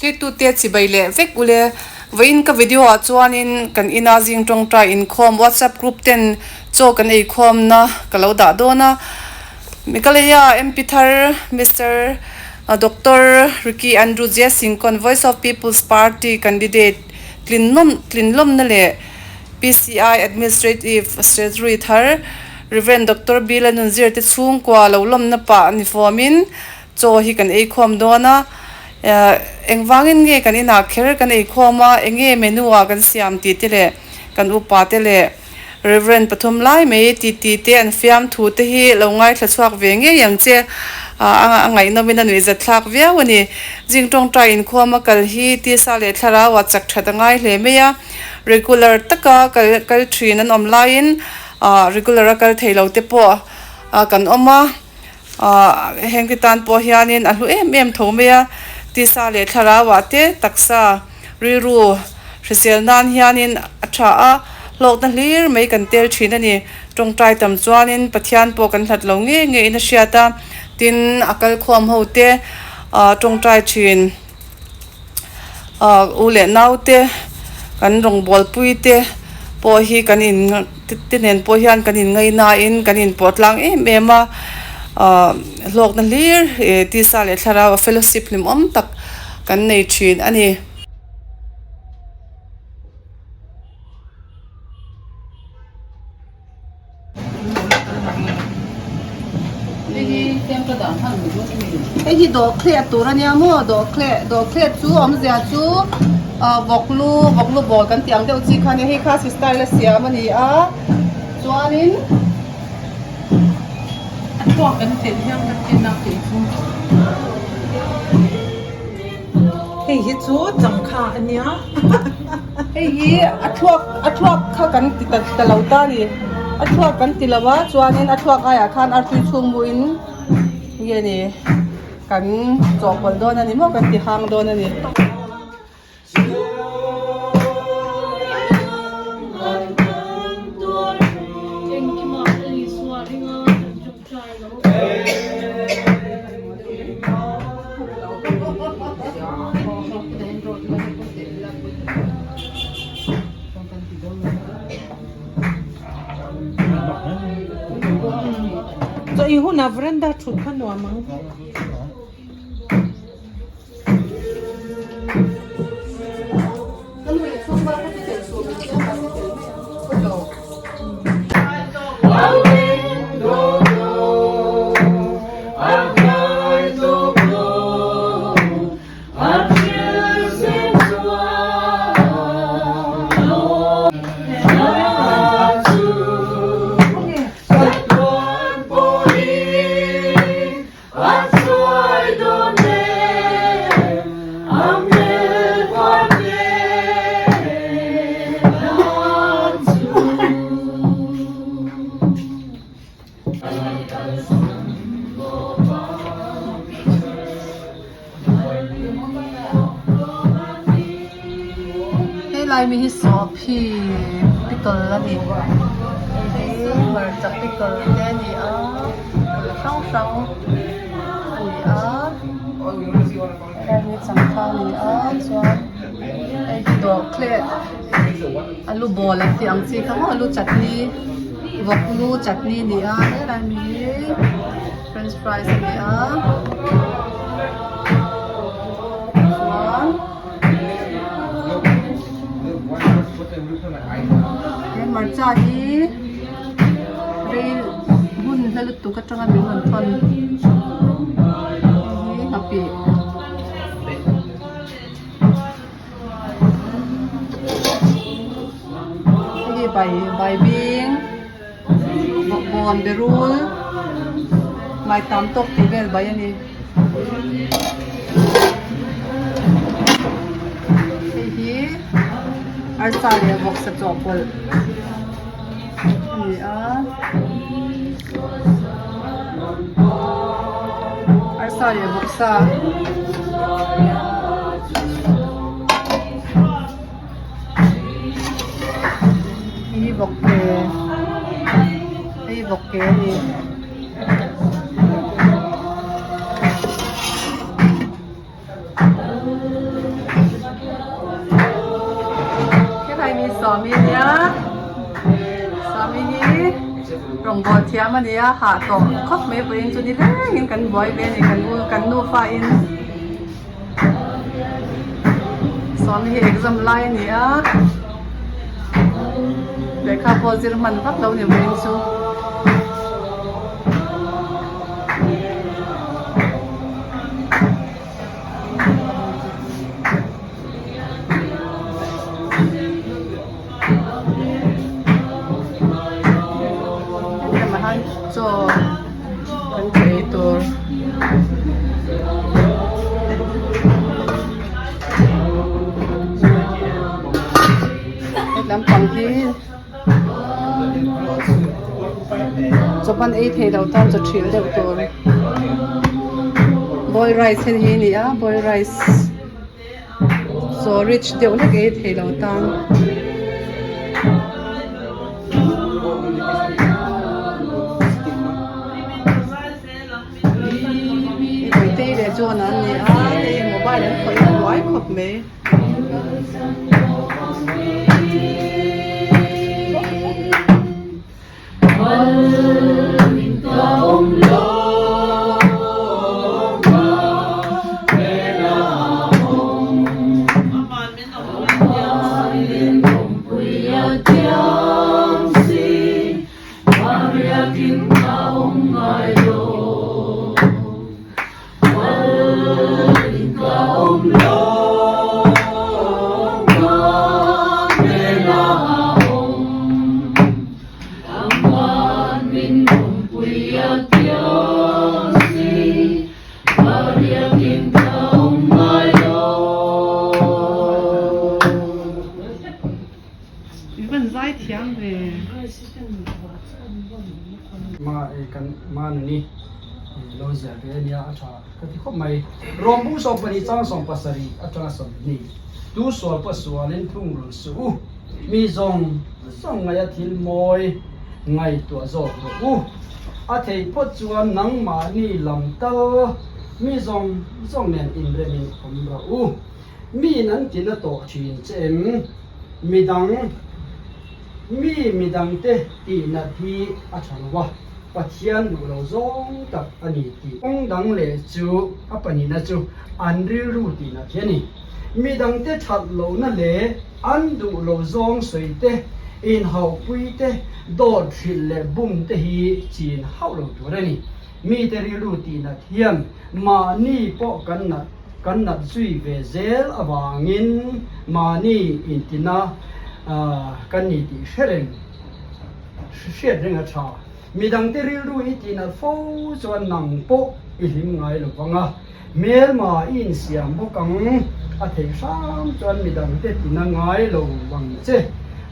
Thlirtute chibai leh vek ule. Vawiin ka video ah chuanin kan ina zing tawngtai inkhawm whatsapp group ten chaw kan eikhawmna ka lo dah dawn a. Meghalaya MP thar Mister Doctor Ricky Andrew Jayasingkon Voice of People's Party candidate tlinlawm tlinlawmna leh PCI Administrative Secretary thar Rev Doctor Bill a nunzir te chhungkua lo lawmna pah ni fawmin Chaw hi kan ei khawm dawn a, engvangin nge kan inah kher kan ei khawm a, enge menu ah kan siam tih te leh kan upa te leh Reverend pathum lai mai ti ti te an fiam thu te hi lo ngaithla chhuak ve ngei ang che a ngaihnawmin a nuihzat thlak viau a ni. Zing tawngtai inkhawm a kal hi tisa leh thlarau ah chak that a ngai hle mai a, regular taka kal kal thin an awm laiin regular a kal thei lo te pawh kan awm a. Ahh heng te tan pawh hianin a hlu em em tho mai a, tisa leh thlarau ah te taksa rilru hrisel nan hianin a tha a, hlawkna hlir mai kan tel thin a ni. Tawngtai tam chuanin Pathian pawh kan hlat lo ngei ngei in a hriat a, tin a kalkhawm ho te ahh tawngtai thin. Ah u leh nau te kan rawngbawlpui te pawh hi kan in te nen pawh hian kan in ngaihnain kan in pawh tlang em em a ah hlawkna hlir ih tisa leh thlarau a fellowship hlimawm tak kan nei thin a ni. Hei hi dawhkhleh tur a nia maw dawhkhleh dawhkhleh chu awmzia chu ah vawklu vawklu bawl kan tih ang deuh chi kha a nia hei kha style a siam a ni a chuanin a thluak kan telh hian ka tin a kei chu hei hi chu changkha a nia. Hei hi a thluak a thluak kha kan ti ta ta lo ta a ni a thluak kan ti lo a chuanin a thluak aiah khan artui chhung muin nge ni kan chawhpawlh dawn a ni maw kan ti hang dawn a ni. Chaw i hunah veranda thut kha nuam ang. Helai mi hi sawhphi pickle a ni hei hi hmarcha pickle te a ni a hrang hrang a ni a helai hi changkha a ni a chuan hei hi dawrthleh alu bawl an tih ang chi kha maw alu chutney vawk lu chutney a ni a helai mi hi french fries a ni a chuan he hmarcha hi rei hun hla lutuk atanga min rawn thawn hei hi nghapih. Hei hi bai bai bing bawkbawn berul maitam tawk tih vel bai a ni. Hei hi arsa leh vawksa chawhpawlh a ni a arsa leh vawksa. Hei hi vawk ke hei hi vawk ke a ni. Helai mi Sawmi nia Sawmi hi rawngbâwl thiam a nia hah tawh khawp mai vawiin chu ni rengin kan buai ve a ni kan u kan nufa in Sawmi hi exam lai a ni a lehkha pawh zir hman vak lo ni vawiin chu. Hetiang ah hian chaw kan chaw ei tur hetlam pang hi chaw ban ei thei lo tan chaw thil deuh tur boil rice hei hi a ni a boil rice chaw rich deuh hlek ei thei lo tan. Mawitei leh John an ni a hei mobile an khawih a buai khawp mai. I van zai thiam ve. Ma e kan ma nuni lo zia ve ania a tha ka ti khawp mai. Rawmbu 12 chang 70 atanga 20 tu sual pawh sualin thung run suh u. Mi zawng zawng ngaih a thil mawi ngaihtuah zawk rawh u. A theih phawt chuan nangmahni lam tal mi zawng zawng nen inremin awm rawh u. Miin an tina tawh thin che em? Midang, mi midangte tihnat hi a tha lo a, Pathian duh lo zawng tak a ni tih kawng dang leh chu a pahnihna chu an rilru tihnat hi a ni. Midangte that lohna leh an duh lo zawng sawi te, inhauhpui te, dawt hrilh leh bum te hi chin hauh lo tur a ni. Mite rilru tihnat hian mahni pawh kan nat kan nat zui ve zel avangin mahni intina kan ni tih hre reng hriat reng a tha. Midangte rilru i tihnat fo chuan nang pawh i hlim ngai lo vang a, hmelma i insiam bawk ang. A theih hram chuan midangte tina ngai lo vang che,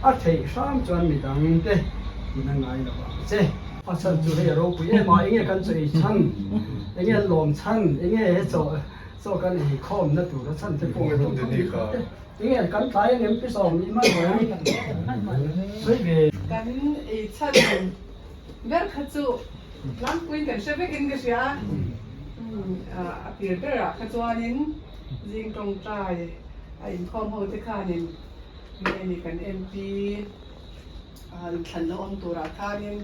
a theih hram chuan midangte tina ngai lo vang che. A chhan chu hei a ropui em a, enge kan chaw ei chhan, enge an lawm chhan, enge he chaw chaw kan ei khawm na tur a chhan te pawh enge kan tlai ang em pi sawm i hman hmawh sawi ve. Kan ei chhan ber kha chu tlangpuiin kan hre vekin ka hria a, a tir berah kha chuanin zing tawngtai a inkhawm ho te khanin nge ni kan MP Thlan lo awm turah khanin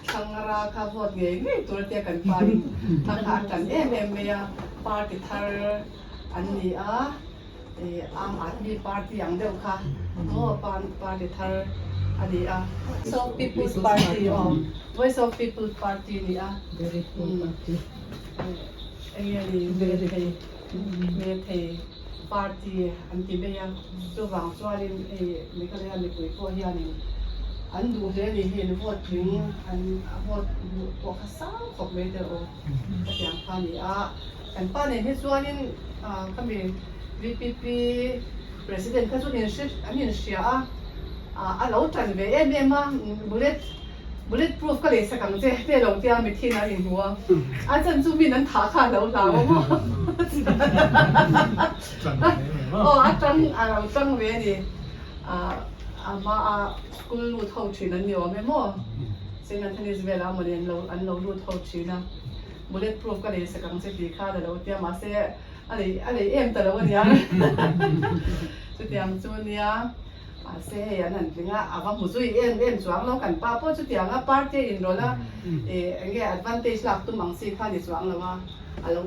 Thlangra kha vote ngei ngei tur a tia kan pa in thla kha a tan em em mai a, party thar an ni a, ih Aam Aadmi Party ang deuh kha maw party thar a ni a. Voice of People's Party aw, Voice of People's Party a ni a, eng nge ni hmel hmel thei. Party an ti mai a, chuvang chuanin hei Meghalaya mipui pawh hianin an duh hle a ni hei an vote tling an vote hmuh pawh kha sang khawp mai te aw ka tiang kha a ni a, kan pa nen hi chuanin khami VPP President kha chu an inhria a, a lo tan ve em em a bullet Bullet proof ka lei sak ang che te lo tia mithin an inhmu a, a chan chu min an thah kha a lo hlau a maw? Aw a tang a lo tang ve a ni, a hma a school lut ho thin an ni awm e maw? Saint Anthony's velah mawni an lo an lo lut ho thin a, bullet proof ka lei sak ang che tih khan a lo tia mahse. A lei a lei em ta lo aniang. Chutiang chu nia mahse hei an han tling a, a va hmu zui em em chuang lo kan pa pawh chutiang a party a inrawlh a ih enge advantage lak tum ang chi kha ni chuang lo a, a lo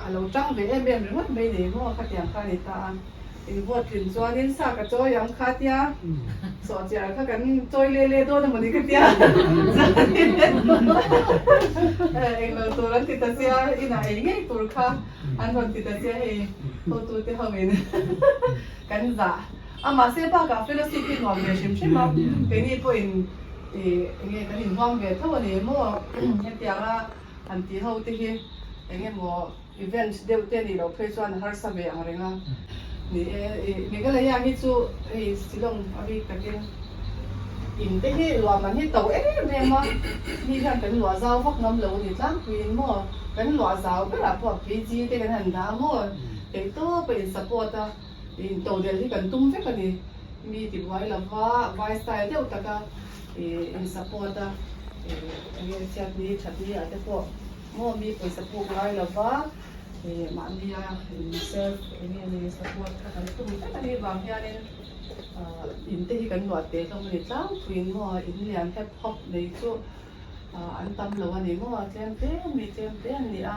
a lo tang ve em em ringawt mai ni maw khatiang kha a ni ta a. In vote tlin chuanin sa ka chawi ang kha tia sawhchiar kha kan chawi le le dawn emaw ni ka tia chuanin englo tur an ti ta sia inah ei ngei tur kha an rawn ti ta sia hei hotu te ho in kan zah a mahse bakah fellowship hi nuam ve hrim hrim a keini pawhin ih enge kan inhuam ve tho a ni maw hetianga han tih ho te hi engemaw. Event deuh te nih loh phei chuan a harsa ve ang reng a. Ni e, ih Meghalaya hi chu hei Shillong a bik takin in te hi luah man hi to em em a, mi hian kan luah zau vak ngam lo a ni tlangpuiin maw, kan luah zau berah pawh PG te kan han dah a maw, theihtawp a in support a, in to del hi kan tum vek a ni, mi tibuai lova vai style deuh taka ih in support a, ih enge chhiatni thatni ah te pawh. Maw mi pawisa puk ngai lo va, ih mahnia in self eng nge ni support kha kan tum vek a nih vang hianin ah in te hi kan luah teh hlawm a ni tlangpuiin maw in lian hep hawp nei chu ah an tam lo a ni maw tlem te mi tlem te an ni a,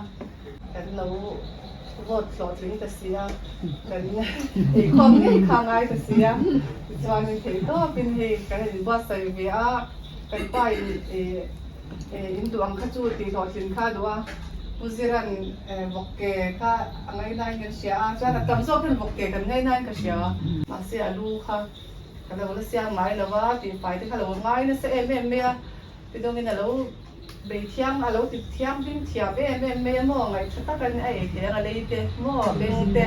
kan lo vote hlawhtling ta si a, kan eikhawm ngei kha ngai ta si a, tichuanin theihtawpin hei kan inbuatsaih ve a, kan pa in ih. In duh ang kha chu tih hlawhtlin kha a duh a, Pu Ziran vawk ke kha a ngainain kan hria a, chuan a tam zawk hian vawk ke kan ngainain ka hria a, mahse a lu kha ka lo la siam ngai lo va, tihfai te kha lo ngai nasa em em mai a, tidawngin a lo bei thiang a lo ti thianghlim thiam em em mai a maw, ngaihṭha takin a ei thei ang a lei te maw beng te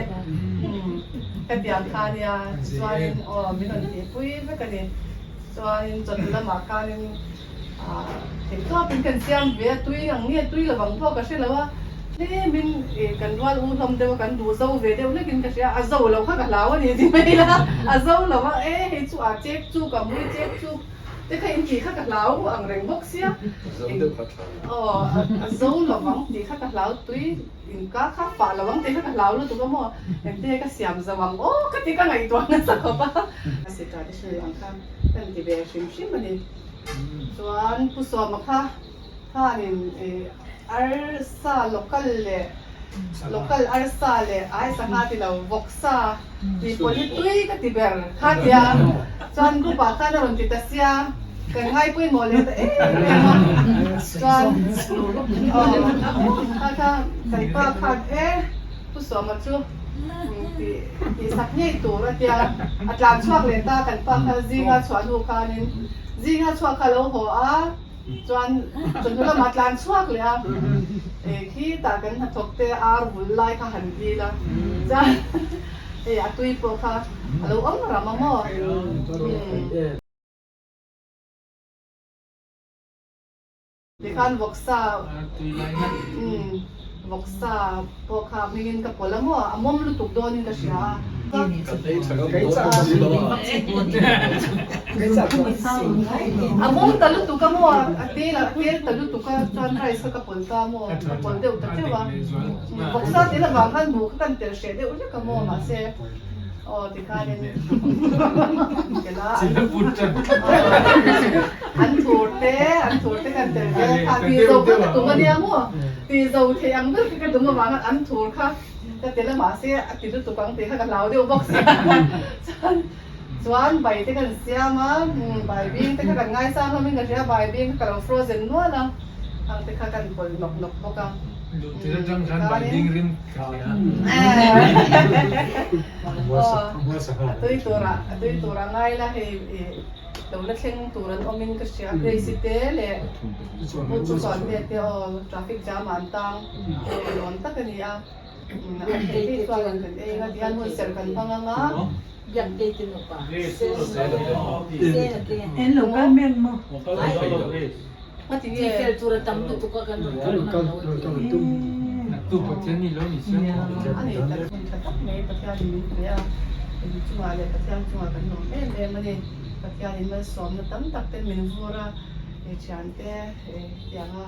hetiang kha a nia, chuanin aw min rawn tihpui vek a ni, chuanin chawhnu lamah khanin. Theihtawpin kan siam ve a, tui ang nge tui lovang pawh ka hre lo a, tlemin kan rual u hlawm deuh a, kan duh zo ve deuh hlekin ka hria a, a zo lo kha ka hlau a ni ti mai ila, a zo lo a, e hei chu a chek chuk a mui chek chuk te kha intih kha ka hlau ang reng bawk sia, aw a zo lovang tih kha ka hlau tui inka kha fah lo ang tih kha ka hlau lutuk a maw, engte ka siam zo ang aw ka ti ka ngaihtuah nasa khawp a, a si traditional ang kha kan ti ve hrim hrim a ni. Chuan Pu Sawma kha khanin arsa local leh local arsa leh ai sangha ti lo vawksa tih pawh hi tui ka ti ber kha tia chuan group ah khan a rawn ti ta sia kan ngai pawimawh leh ta em em a chuan aw kha kha kan pa khan e Pu Sawma chu tih tih sak ngei tur a tia a tlan chhuak leh ta kan pa kha zinga chhuah hnu khanin zinga chhuak kha lo haw a chuan chawhnu lamah tlan chhuak leh a eh khitah kan hnathawk te ar vul lai kha han dil a chuan hei a tui pawh kha a lo awm ram a maw. Tikhan vawksa umm vawksa pawh kha hmingin ka pawlh a maw a mawm lutuk dawnin ka hria a. A mawm ta lutuk a maw a tel a tel ta lutuk a chuan rice kha ka pawlh ta maw ka pawlh deuh ta teuh a vawksa tel avang khan buh kha kan tel hreh deuh hlek a maw mahse aw tikhanin kela An thur te, an thur te kan tel vel kha ti zo kha ka tum a nia maw? Ti zo thei ang ber kha ka tum avanga an thur kha ka tel a mahse a ti lutuk ang tih kha ka hlau deuh bawk sia. Chuan chuan bai te kan siam a, bai bing te kha kan ngaisang hlawmin ka hria, bai bing kha ka lo frozen nual a, ang te kha kan pawlh nawk nawk bawk a. Luhtir atang khan bai bing rim ka hria. Aw, a tui turah, a tui turah ngai la hei. Lo la thleng tur an awmin ka hria, Grace-i te leh Pu Chuan te te aw traffic jam ah an tang lawn tak a ni a, an thei phei chuan kan ei anga tihian hun serh kan hmang anga. A nei tak hun tha tak mai Pathianin min pe a, in chungah leh Pathian chungah kan lawm em em a ni. Pathianin malsawmna tam tak ten min vur a, hei thiante hetianga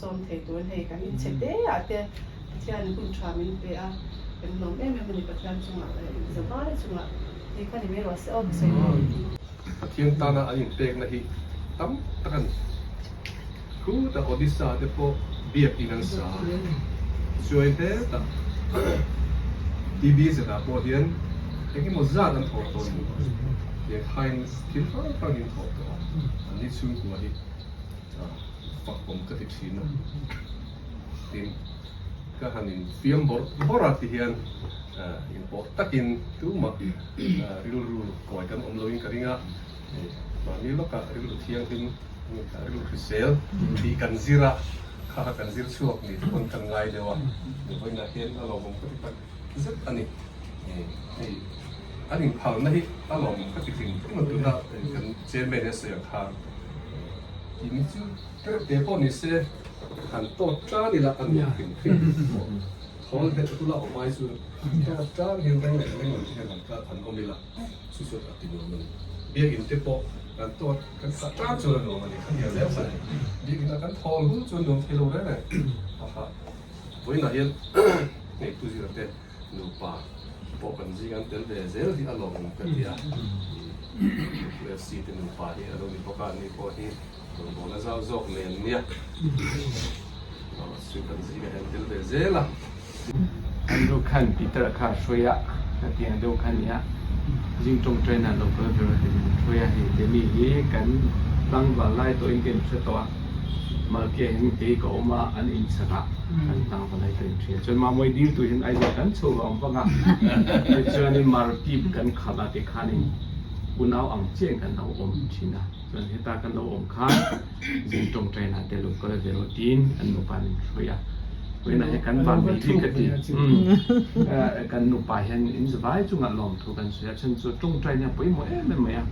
sawm thei turin hei kan inchhe te ah te Pathianin hun tha min pe a. Kan lawm em em a ni Pathian chungah leh Zavai chungah tih kha ni mai rawh se aw ka sawi dawn. Pathian tana an inpekna hi tam tak a ni. Khutah Odisha te pawh biakin an sa a, chuai hetah TBZ ah pawh hian engemaw zat an thawh tawh a ni. Tiang khain thil hrang hrangin thawh tawh a, anni chhungkua hi fak awm ka ti thin a. Tin, ka han infiam bawrh bawrh a ti hian inpawh takin tumah rilru kawi kan awm loin ka ring a, mahni lawkah rilru thianghlim, rilru hrisel tih kan zir a, kha kha kan zir chhuak ni te pawn kan ngai deuh a, vawiinah hian a lawmawm ka ti tak zet a ni. Hei an inphalna hi a lawmawm ka ti hrim hrim a, tuna kan chairman-in a sawi ang khan tih ni chu Teuh pawh ni se, han tawt tan ila a nuam hrim hrim pawh. Thawl hleh hula awm ai chu tawt tan hian reng leh reng ang te hian han kal han awm ila chu chu a ti nuam a ni. Biakinn te pawh kan tawt kan khah tan chuan a nuam a ni. Khatiang zel kha a ni. Biakinn ah kan thawl hul chuan nuam thei lo reng reng. Aha, vawiinah hian ngeitu zira te nupa pawh kan zing an tel ve zel hi a lawmawm ka ti a. UFC te nupa hi a lo ni bawk a, ani pawh hi Rawngbawlna zau zawk nen nia chu kan zingah hian tel ve zel a. Andrew khan Peter kha a hruai a, hetiang deuh kha nia zing tawngtai nan lo kal ber a ti min hruai a, hei te mi hi kan tlangval lai tawhin ka inhre tawh a, Malkia hian kei ka awm a, an inchhak a, kan tlangval lai ka inhria chuan Mamawii dil tur hian Aizawl kan chho vang vang a, tichuanin Martip kan khalh a tikhanin unau ang chiahin kan lo awm thin a. Chuan heta kan lo awm khan zing tawngtaina te lo kal ve rawh tiin an nupa min hruai a. Vawiinah hian kan van nei bik ka ti. Kan nupa hian in zavai chungah lawmthu kan sawi a, chhan chu tawngtaina pawimawh em em mai a.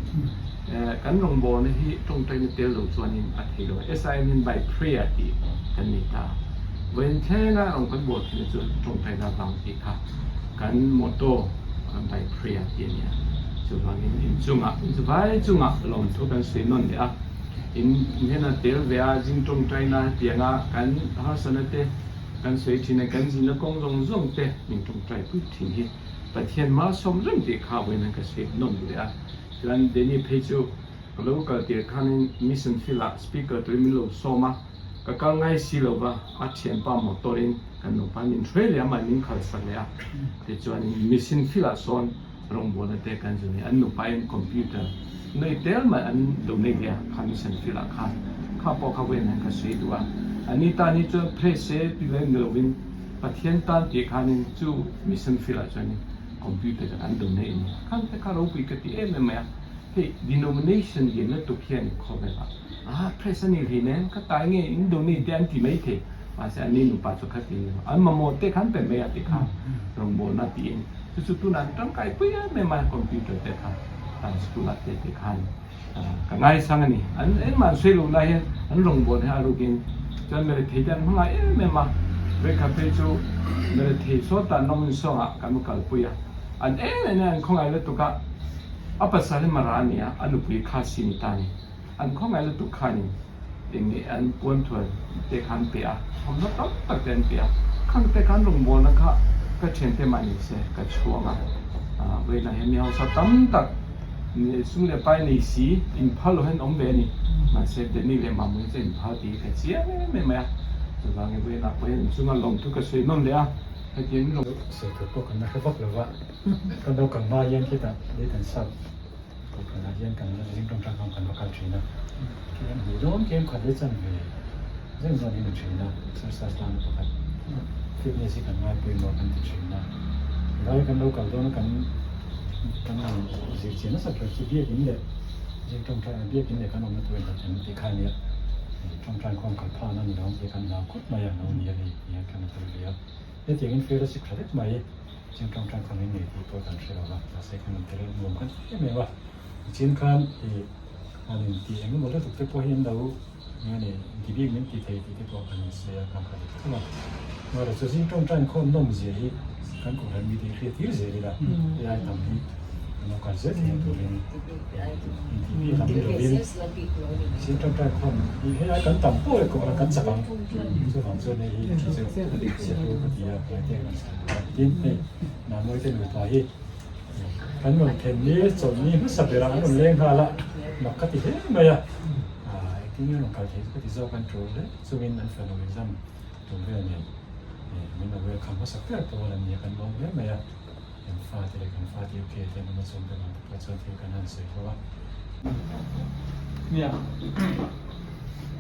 Kan rawngbawlna hi tawngtaina tel lo chuanin a thei lo a. SIM hian by prayer tih kan nei ta a. Vawiin thlenga rawng kan bawl theihna chu tawngtaina vang tih kha kan motto by prayer tih a ni a. Chuvangin inchungah, vai chungah lawmthu kan sawi nawn leh a, in hnena tel ve a, zing tawngtaina hetianga kan harsatna te kan sawi thin a, kan zinna kawng zawng zawng te min tawngtai pui thin hi Pathian malsawm reng tih kha vawiin ka sawi nawn leh a. Chuan Danny phei chu ka lo kal tir khanin mission field ah speaker turin min lo sawm a, ka kal ngai si lo va, a thianpa motor in kan nupa min hruai leh a, mahni min khalsak leh a, tichuanin mission field ah sawn Rawngbawlna te kan zun hi an nupa in computer nei tel mai an donate leh a, kha mission field ah khan kha pawh kha vawiin hian ka sawi duh a, a ni tan hi chuan press se ti leh ni lovin Pathian tan tih khanin chu mission field ah chuanin computer te an donate a ni a, khang te kha ropui ka ti em em mai a, hei denomination lian lutuk hian khawvel ah ah press a ni hlei nen ka tai nge in donate te an ti mai thei mahse an ni nupa chu kha ti ni lo an mamawh te kha an pe mai a ti kha rawngbawlna tiin. Chu chu tunah an tangkai pui em em a, computer te kha school ah te te khan ka ngaisang a ni. An engmah an sawi loh lai hian an rawngbâwl hi a rukin chuan Merethei te an hmangaih em em a, vawikhat phei chu Merethei sawtah nawmin sawngah kan va kalpui a, an em em a, an khawngaih lutuk a, a pasal hi Mara a ni a, a nupui Khasi ni ta a ni. An khawngaih lutuk khanin eng nge an puanthual te kha an pe a, thawmhnaw tam tak te an pe a, khang te khan rawngbawlna kha ka thiante mah ni se ka chhuang a, vawiinah hian mi hausa tam tak sum leh pai nei si inphal lo hian awm ve a ni, mahse Danny leh Mamui chu inphal tih hi ka chiang em em mai a, chuvangin vawiinah pawh hian inchunga lawmthu ka sawi nawn leh a, hetiang in rawn. Sawi tur pawh kan la hre vak lo va, kan lo kal hma hian khitah lei kan sap. Kohhranah hian kan zing tawngtai hmang kan va kal thin a, khi an hmuh dawn kem khat leh chan ve zeng zawn hi ni thin a, exercise lana pakhat fitness hi kan ngai pawimawh kan ti thin a, helai kan lo kal dawn a kan kan zir chian nasa ber chu biakin leh zing tawngtai a biakin leh kan awmna tur in kan tih kha ania, tawngtai khawm kal phahna ni lo ang tih kan hlau khawp mai a, lo ni a hei ti hian kan la tel ve a, hetiangin fellowship tha vek mai. Ching tawngtai khan in nei tih pawh kan hre lo va, mahse kan in tel nuam kan ti em em a. Nichin khan ih han in tih eng emaw lutuk te pawh hi an lo nge ni inti bik min ti thei tih te pawh kan in sawi a, kan kha dik thung a. Mahse chu zing tawngtai inkhawm nawm zia hi kan kohhran mite hi hriat tir zel ila, hei ai tam hi. An lo kal zel thei turin intih lam ni lovin zing tangtai khawm hi hei ai kan tam pawh leh kawhhran kan chak ang chuvang chuan hei hi thi chu chhiat tur ka ti a hnai te kan sawi a tin hei Mahmuai te nupa hi kan rawn then ni chawlhni hmasa berah an rawn leng nghal a mak ka ti hle mai a engtin nge an rawn kal thei chu ka ti zawk an tul hle chungin an fanu exam tur vel nen min lo welcome hmasa ber pawl an ni a kan lawm hle mai a. Kan fate leh kan fate UK te an awm a chuan kan ang te pawh chuan thil kan han sawi ho a. Nia,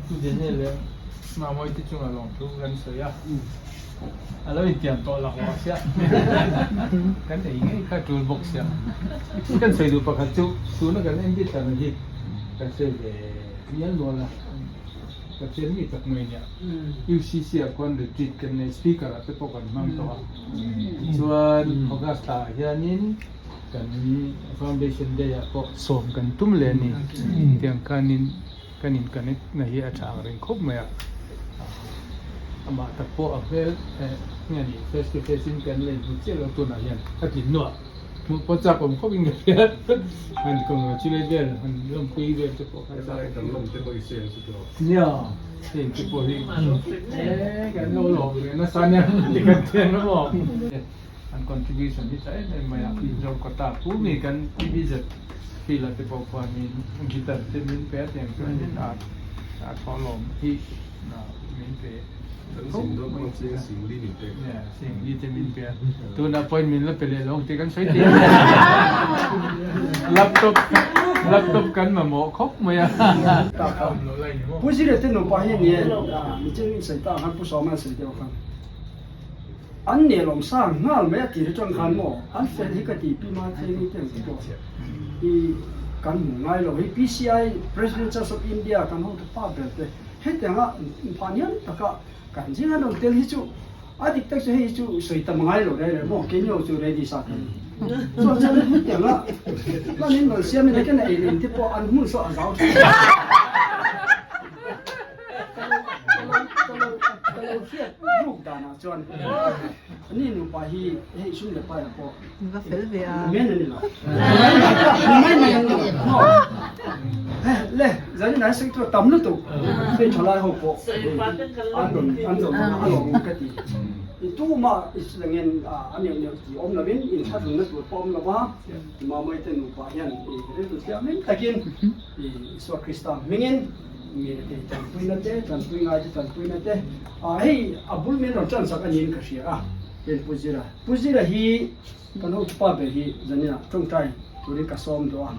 Pu Daniel leh Mamawii te chungah lawmthu kan sawi a, a lo intiam tawh lo a sia, kan ei ngei kha tul bawk sia. Kan sawi duh pakhat chu tuna kan en bik thlana hi kan sawi ve mial nual a. Pathian mi tak mai nia. UCC ah khuan retreat kan nei speaker ah te pawh kan hmang tawh a. Tichuan August thla ah hianin kan foundation day ah pawh sawm kan tum leh a ni. Tiang khanin kan in connect na hi a tha ang reng khawp mai a. Amah tak pawh a hmel nge ni face to face in kan la inhmu chiah lo tunah hian a tlin nuah hmuh pawh chak awm khawp in ka hria. Han congratulate vel han lawmpui vel te pawh kha chak awm. Nia, heng te pawh hi e kan lo lawm ve nasa nia ti kan thiang lo maw. An contribution hi tha em em mai a, Zorkawta pu mi kan TVZ field ah te pawh khuanin guitar te min pe a tiang chuanin a a thawhlawm hi min pe. Kan zin dawn pawh chiang Singli min pek. Nia, Singli te min pe a, tunah pawhin min la pe leh lo ang tih kan sawi tih. Laptop laptop kan mamawh khawp mai a. Pu Zira te nupa hi ni e, nichin in sawi ta ang khan Pu Sawma an sawi deuh khan an nelawm sa nghal mai a tir atang khan maw an fel hi ka ti Pi Matheni te ang te pawh hi kan hmu ngai lo hei PCI President Church of India kan hotu pa ber te Hetianga inphahniam taka kan zing an rawn tel hi chu a dik tak chu hei hi chu sawi tam ngai lo reng reng maw keini ho chu ready sa kan ni. Chuan chuan hetianga hman in rawn siam in hetiang ei leh in te pawh an hmun saw a zau thin. Ka lo ka lo hriat ruk danah chuan ani nupa hi hei sum leh pai ah pawh Va fel ve a. Men ani lo. Mai mai an lo. Le zan in an sawi tur tam lutuk. Hei thalai ho pawh an rawn an rawn a lawm ka ti. I tu ma langin a neuh neuh ti awm lovin in thlahrunna tur pawh awm lova Mamawii te nupa hian i rilru thianghlim takin i Isua Krista hmingin mi te tanpuina te tanpui ngai te tanpuina te hei a bul min rawn tan sak aniin ka hria a. Tin Pu Zira. Pu Zira hi kan hotupa ber hi zaninah tawngtai turin ka sawm duh a.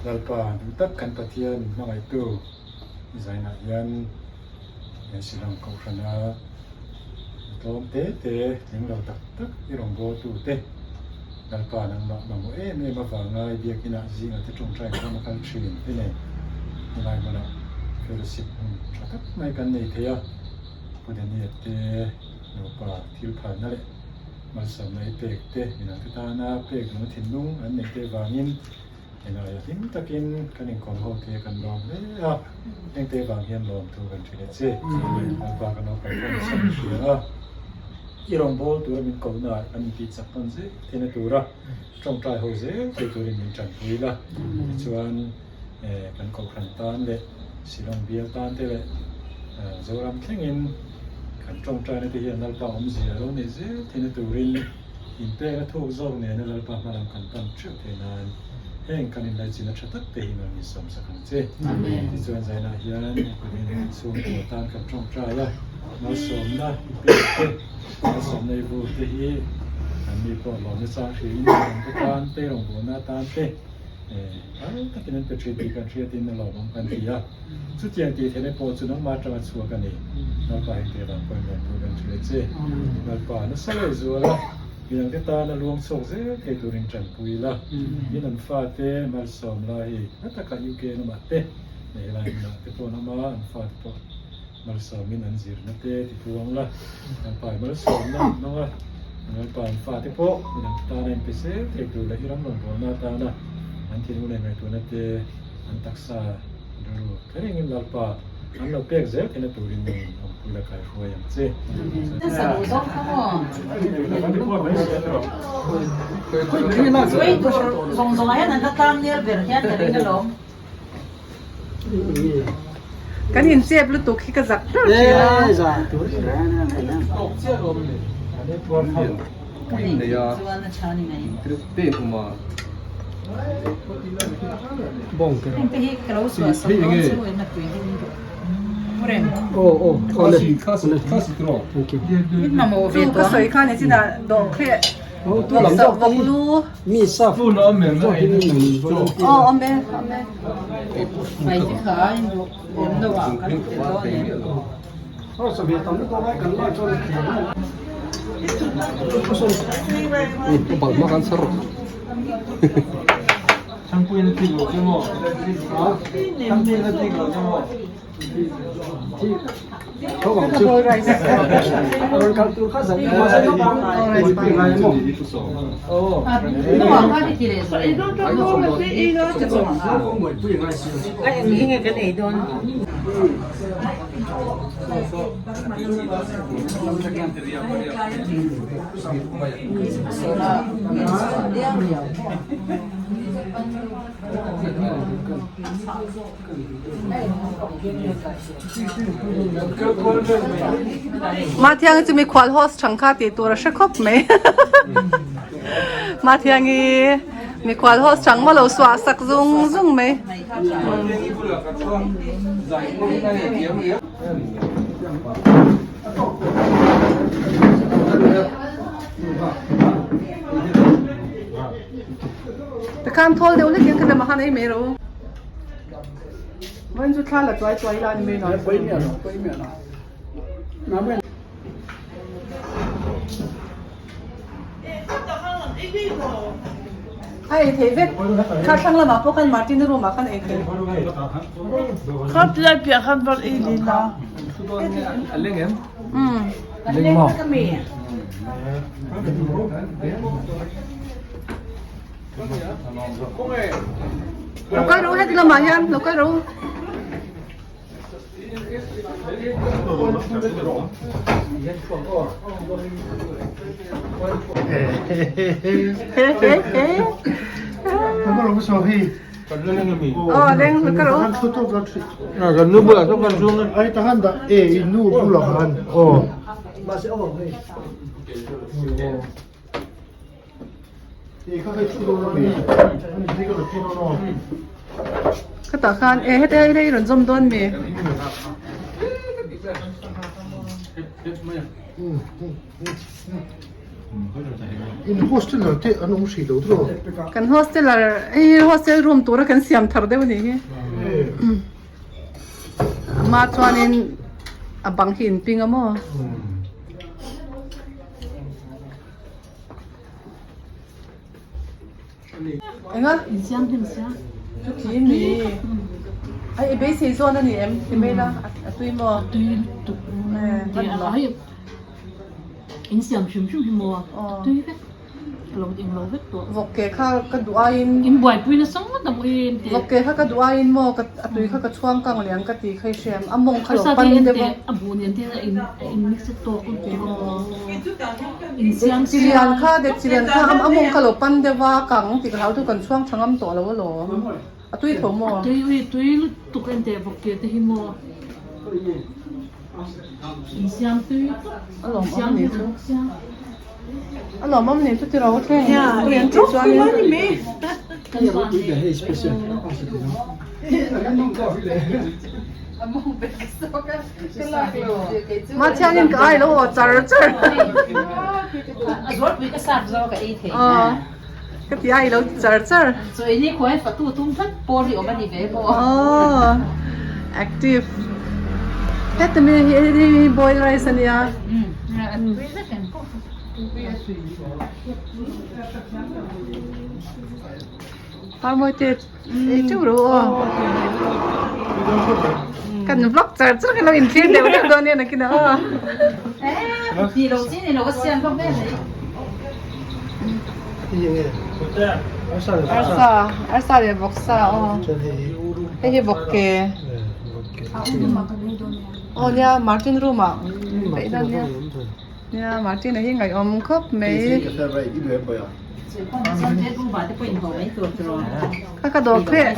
Lalpa duh tak kan Pathian min hmangaihtu zainah hian he Shillong Kohhrana tlawm te te tling lo tak tak i rawngbawltu te Lalpa nangmah mamawh em em avanga i biakinah zingah te tawngtai khawm a kal thin te nen helai hmunah fellowship hun tha tak mai kan nei thei a. Pu Daniel te nupa thil phalna leh malsawmna i pek te midang te tana pek duhna thinlung an neih te vangin helaia hlim takin kan inkawm ho te kan lawm hle a, heng te vang hian lawmthu kan hrilh a che. Lalpa kan lo kalkhawm nasa min hria a, i rawngbâwl tura min kohnaah kan intih chak tawn zel theihna tura tawngtai ho zel thei turin min tanpui la, tichuan kan kohhran tan leh Shillong bial tan te leh Zoram thlengin kan tawngtaina te hian Lalpa awmzia ro neih zel theihna turin inpek a thuk zawk nena Lalpa hmalam kan pan theuh theih nan heng kan inlaichinna tha tak te hi min rawn insawmsak ang che. Tichuan zainah hian kumin chhungkua tan kan tawngtai a, malsawmna inpek te, malsawmna i vur te hi an mi pawh lawmna chang hriain midangte tan te, rawngbawlna atan te, Hal takin an pe thin tih kan hriatin a lawmawm kan ti a, chutiang tih theihna pawh chu nangmah atanga chhuak a ni. Lalpa heng te vang pawhin lawmtu kan hrilh a che. Lalpa nasa leh zual a, midangte tana luang chhuak zel thei turin tanpui la. In an fate malsawm la hei hla taka UK lamah te leh helai hmunah te pawh an awm a, an fate pawh malsawmin an zirna te ti tluang la. Lalpa i malsawmna an hmang a, Lalpa an fate pawh midang tana inpe zel thei tur leh i ram rawngbawlna atana an thinlung leh ngaihtuahna te an taksa rilru thlengin Lalpa An lo pek zel theihna turin nangin awmpui la kai hruai ang che. Kan inchep lutuk hi ka zak ber thin a. Chu ka sawi kha ni chinah dawhkhleh vawk lu aw awm e awm e. Mathiangi chu mikhual host thang kha tih tur a hre khawp mai Mathiangi mikhual host thang maw lo suah sak zung zung mai. Tikhan thawl deuh hlek hian ka dam a han ei mai rawh u. Vawiin chu thla la chuai chuai ila a ni mai lo. A ei thei vek. Kha thlang lamah pawh khan Martin-a room ah khan a ei thei. Kha tilai piah khan var ei leh la. Umm. Lo kal rawh u heti lamah hian lo kal rawh u. Aw leng lo kal rawh u. Khatah khan e heti hei hei rawn zawm dawn mi. In hosteler te an awm hrih lo tiraw? Kan hosteler hei hi hostel room tura kan siam thar deuh a nih hi. Amah chuanin a bang hi inping a maw? Enga? Insiam hnem sia. Chuti mi. Ai i beisei zawn a ni em? Ti mai la a tui maw? Tui lutuk. Eh, insiam hrim hrim hi maw? Tui vek. Lo eng lo vek tawh. Vawk ke kha ka duh aiin. In buaipui nasa ngawt ang ui te. Vawk ke kha ka duh aiin maw ka a tui kha ka chhuang kang liang ka ti kha i hriam. A mawng kha lo pan deuh a. A bu nen te a in a in mix tawk lutuk a maw. In siam Dek chilian kha dek chilian kha a mawng kha lo pan deuh a kang ti ka hlau chu kan chhuang tha ngam tawh lo alawm. A tui tho maw? A tui ui tui lutuk en teh vawk ke te hi maw. In siam tui tawk. A lawm awm ni chu. A lawmawm ni chu tiraw thleng tui an tih chuan in. Mathiangin ka ai lo aw char char. Ka ti ai lo char char. Active. Heta mi hi boil rice ania. Parmawi te ei teuh ro aw. Kan vlog char char kan lo inthlir deuh deuh dawn nia nakinah aw. Arsa arsa leh vawksa aw. Hei hi vawk ke. Aw nia Martin room ah ka in a nia. Nia Martin a hi ngaihawm khawp mai. Kha ka dawr pheh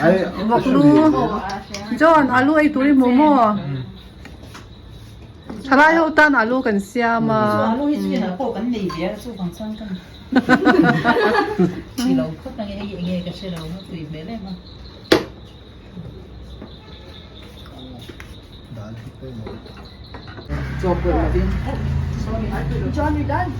vawk lu John alu ei tur i hmu maw? Thalai ho tan alu kan siam a. Alu hi chu inah pawh kan nei ve a chuvang chuan ka ti lo phawt ang e hei enge ka hre lo a tui hmel em a. John you done?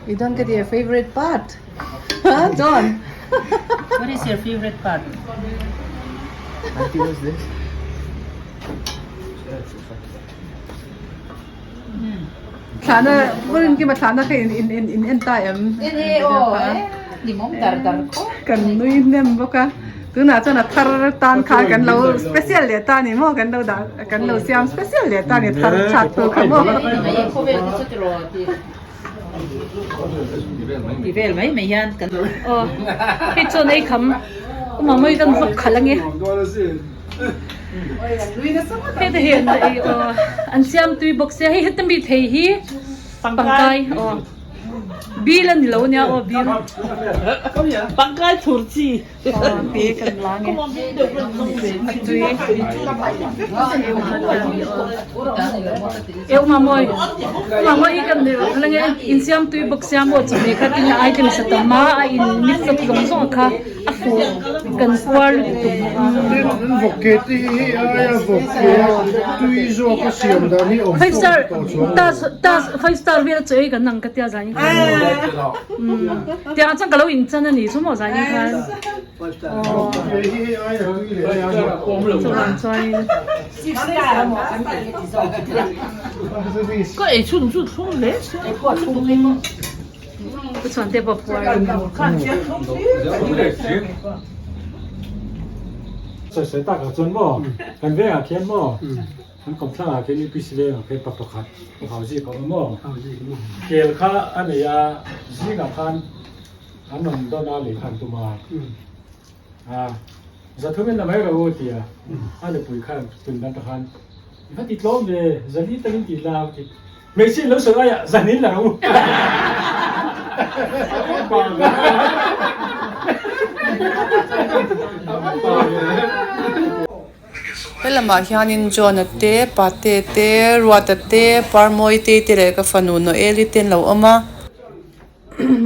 You don't get your favorite part. Huh, John? What is your favorite part? Auntie, what's this? Thlahna Vawiin kima thlahna kha in in in in en ta em? En e aw e hlimawm dar dar khawp mai. Kan nui hnem bawk a tunah chuan a thar tan khan kan lo special leh ta ni maw kan lo dah kan lo siam special leh ta ni thar chhat tur kha maw. Khawvel te chu tiraw tih ti vel mai mai hian kan Aw hei chuan ei kham Mamawi kan vawk khalh ange. Heta hian ei aw an siam tui bawk sia hei heta mi thei hi pangkai aw bil a ni lo ania aw bil pangkai thur chi aw te kan la nge a tui e uma mawi uma mawi hi kan nei lo nge in siam tui bawk sia maw chawhmeh kha tin a item sa tam a a in mix up zawng zawng kha. A fuh kan puar lutuk. Tin vawk ke te hi hei aia vawk ke tui zawk a siam dan hi awm Five star tawh chuang ta ta five star vel chaw ei kan ang ka tia zan in khan tiang ah chuan ka lo in chan a ni chu maw zan in khan Vawk ke hi hei aia tui leh aia zawk chuvang chuan in Ka ei chhun chu thlum hle sia. Pu Chhuante pawh puar a ni. Sawi sawi tak ah chuan maw kan vengah khian maw kan kawmthlang ah khian UPC vengah khian pa pakhat hau zik a awm maw kel kha a nei a zingah khan an rawn dawn a lei kha an tum a a zathum in la mai rawh u a ti a a nupui khan tun dan te khan i va ti tlawm ve zali takin tih la a ti. Hmeichhia in lo sawi aiah zan in la rawh u. He lamah hianin John-a te, Pate te, Ruata te, Parmawi te te leh ka fanu Noeli te an lo awm a.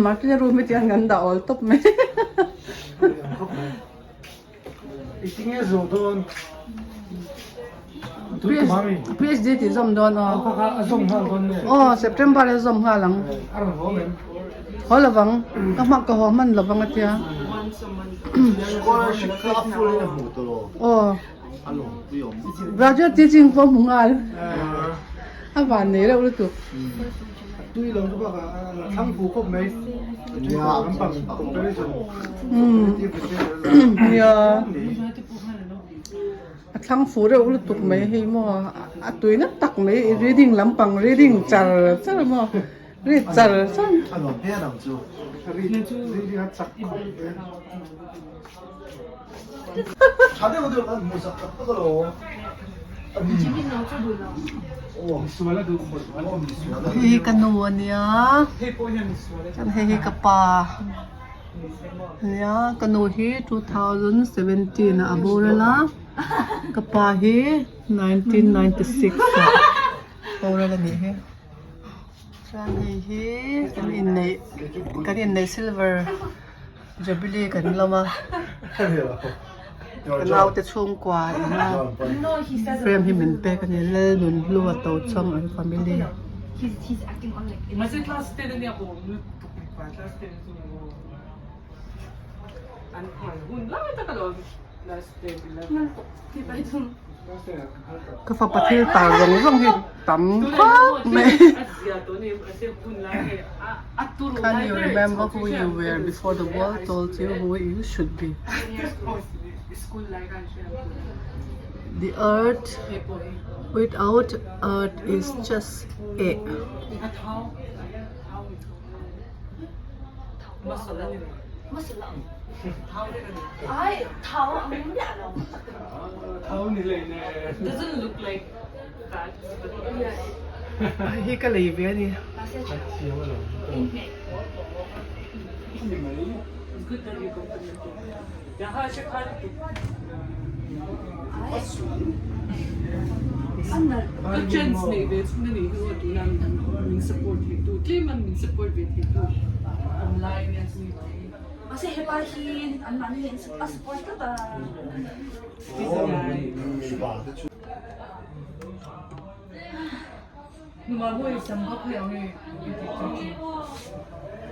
Martina room hi tiang an dah awl tawp mai. Engtinge zawh dawn? PhD tih zawm dawn aw. A zawm nghal dawn nge? Aw September a zawm nghal ang. A rawn haw em? Haw lovang, ka hma ka haw hman lovang a tia. Scholarship kha a full in a hmuh tawh lo. Aw. A lawmpui awm. Graduate teaching pawh a hmu nghal. A van nei reuh lutuk. Tui lo chu bakah a thlang fu khawp mai. Nia. Lampang comparison. Nia. A thlang fu reuh lutuk mai hei maw a tui na tak mai reading lampang reading char char maw read char char. A nuam phian ang chu. Reading a chak khawp mai. Tha deuh deuh kan hmuh sak tak tak alo. Hei hi ka nu a nia chuan hei hi ka pa a nia ka nu hi 2017 ah a boral a ka pa hi 1996 ah boral a nih hi chuan hei hi kan inneih kan inneih silver. Jubilee kan lawm a, ka naute chhungkua ina frame hi min pek a ni Lalnunhlu a to chang an family. Ka fapa thil tar zawng zawng hi tam khawp mai. Can you remember who you were before the world told you who you should be? The earth without earth is just a. Hei hi ka lei ve a ni.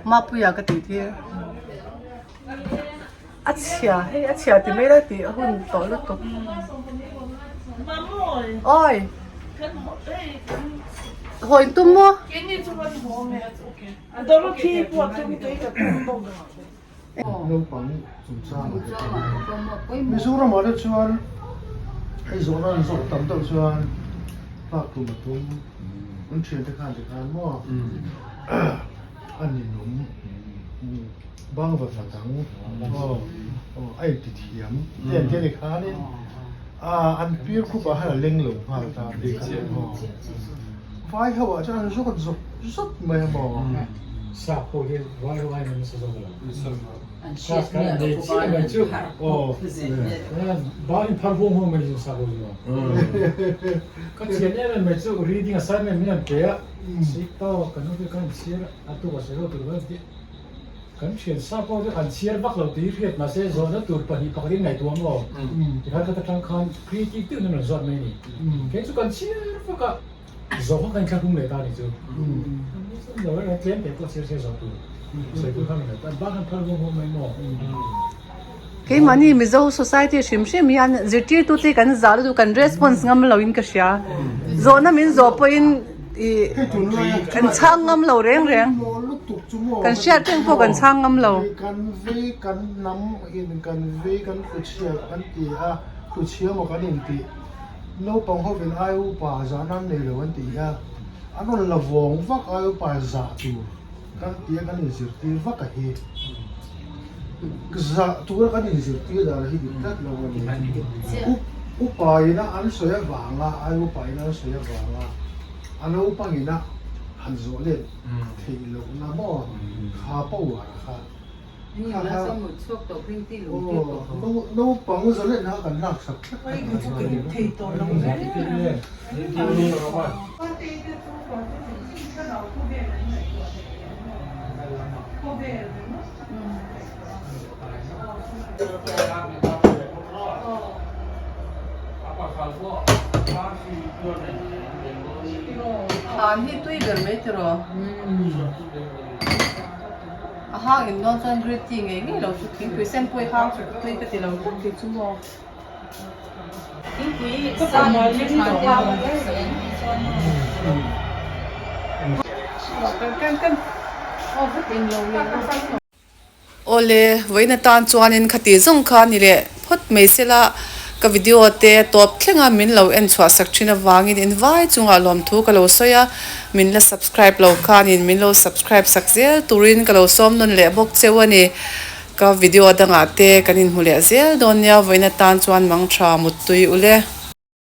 Mapuia ka tih tir. A chhia hei a chhia ti mai lai tih a hun tawh lutuk. Awi! Haw in tum maw? Naupang chungchang ah te chuan Mizoram ah te chuan hei zawhna an zawh tam deuh chuan tlak tum a tum an thiante khan tikhan maw a ninawm bang va va dang aw a inti thiam te an tia ni khanin an peer group ah khan a leng lo nghal ta a ni kha aw vai ho ah chuan an zawt zawt zawt mai a maw. Sap pawh hi vai ho aiin an nasa zawk lo. Sap kan nei chiah mai chu aw bang in phar huang huang mai chu sap ho chu ka thian em em mai chu reading assignment min an pe a sik tawk kan awm kan chhiar a tuk a sawi ho tur kan ti kan thian sap ho chu an chhiar vak lo tih hriat mahse zawhna tur pahnih pakhat in ngaihtuah maw tikhan ka ta tang khan creative deuhin an rawn zawt mai a ni kei chu kan chhiar vak a Zawh kha kan thlahrung leh ta a nih chu. Lo reng tlem te pawh sir se zawh tur sawi tur kha min lo tan bak han phal vawng vawng mai maw. Keimahni Mizo society hrim hrim hian zirtirtute kan zah lutuk kan response ngam lo in ka hria. Zawhna min zawh pawhin ih kan chhang ngam lo reng reng. Kan hriat reng pawh kan chhang ngam lo. Kan vei kan hnam in kan vei kan tluchhia kan ti a, tluchhia maw kan intih. Naupang hovin ai upa zahna an nei lo an ti a, an rawn la vawng vak ai upa zah tur kan ti a kan inzirtir vak a hi. Zah tura kan inzirtir dan hi dik tlat lo a ni. Upa ina an sawi avanga ai upa ina an sawi avanga a naupang ina han zawh let theih lohna maw kha power kha. Naupang zalen a kan lak sak tlat a ni. Than hi tui ber mai tiraw? A hang in dawn chuan green tea ngei ngei lo chu thingpui sen pawh i hang chu tui ka ti lo tlat tih chu maw. Awle, vawiin atan chuanin khati zawng kha ni leh phawt mai sela ka video te tawp thlenga min lo en chhuah sak thin avangin in vai chungah lawmthu ka lo sawi a, min la subscribe lo khanin min lo subscribe sak zel turin ka lo sawm nawn leh bawk cheu a ni. Ka video dangah te kan inhmu leh zel dawn nia vawiin atan chuan mangtha muttui ule.